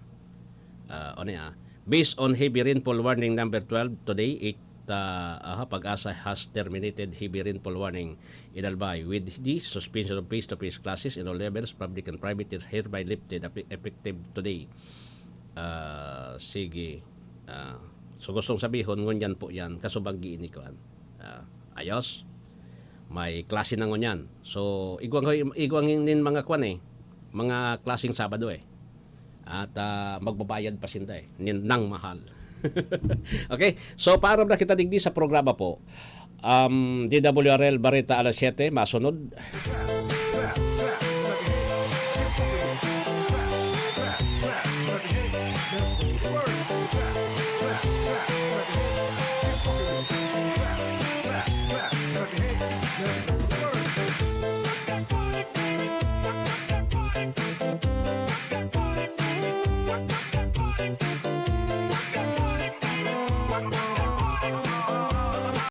Ah, ano ya? Based on heavy rainfall warning number twelve today, it, ah, aha, PAGASA has terminated heavy rainfall warning in Albay with the suspension of face-to-face classes in all levels, public and private, is hereby lifted eff-, effective today. Ah, sige. Ah, so gustong sabihon, ngunyan po yan, kasubanggi ini kuan. Ah, ayos? May klase na ngunyan. So, igwang, igwang nin mga kuan eh, mga klaseng Sabado eh. At, ah, magbabayad pa sinda eh, nin, nang mahal. Okay? So, paaram na kita digdi sa programa po. Um, D W R L Barita alas siyete, masunod.